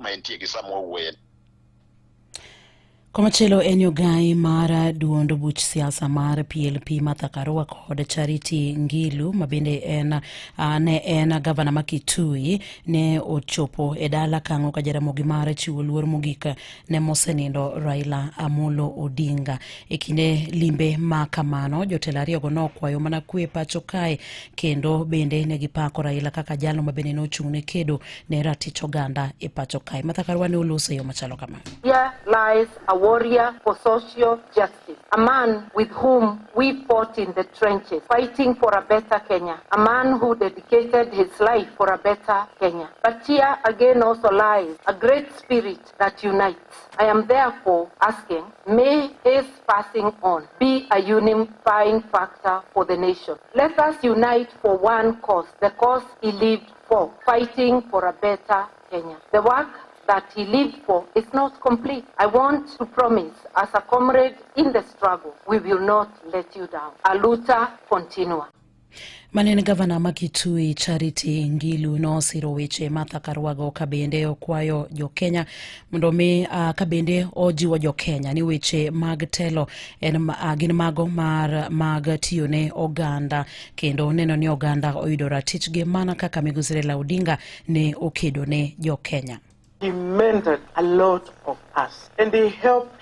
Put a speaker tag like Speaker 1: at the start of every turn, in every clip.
Speaker 1: ma entie gi sama wawuoye.
Speaker 2: Komachielo en ogai mar duond buch siasa mar PLP Martha Karua kod Charity Ngilu ma bende en ne en gavana ma Kitui ne ochopo e dala Kang'o ka Jaramogi mar chiwo luor mogik ne mosenindo Raila Amolo Odinga. E kinde limbe ma kamano, jotelo ariyogo nokwayo mana kwe pacho kae kendo bende ne gipako Raila kaka jalo ma bende nochung' ne kedo ne ratich oganda e pacho kae. Martha Karua ne oloso e yo machalo kama.
Speaker 3: Here lies a warrior for social justice, a man with whom we fought in the trenches, fighting for a better Kenya, a man who dedicated his life for a better Kenya. But here again also lies a great spirit that unites. I am therefore asking, may his passing on be a unifying factor for the nation. Let us unite for one cause, the cause he lived for, fighting for a better Kenya. The work that he lived for is not complete. I want to promise, as a comrade in the struggle, we will not let you down. Aluta continua.
Speaker 2: Mane en gavana ma Kitui Charity Ngilu nosiro weche Martha Karua ka bende okwayo jo-Kenya mondo mi ka bende ojiwo jo-Kenya ni weche mag telo en gin mago mar mag tiyo ne oganda kendo neno ni oganda oyudo ratichgi mana kaka migosi Raila Odinga ne okedo ne jo-Kenya.
Speaker 4: He mentored a lot of us and he helped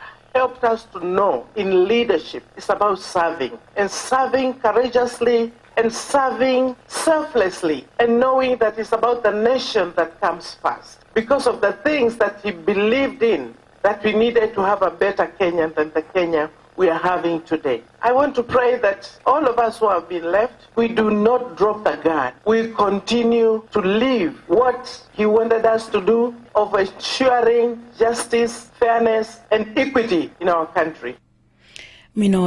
Speaker 4: us to know in leadership it's about serving, and serving courageously and serving selflessly, and knowing that it's about the nation that comes first. Because of the things that he believed in, that we needed to have a better Kenya than the Kenya we are having today. I want to pray that all of us who have been left, we do not drop the guard. We continue to live what he wanted us to do of ensuring justice, fairness, and equity in our country.
Speaker 2: Mino.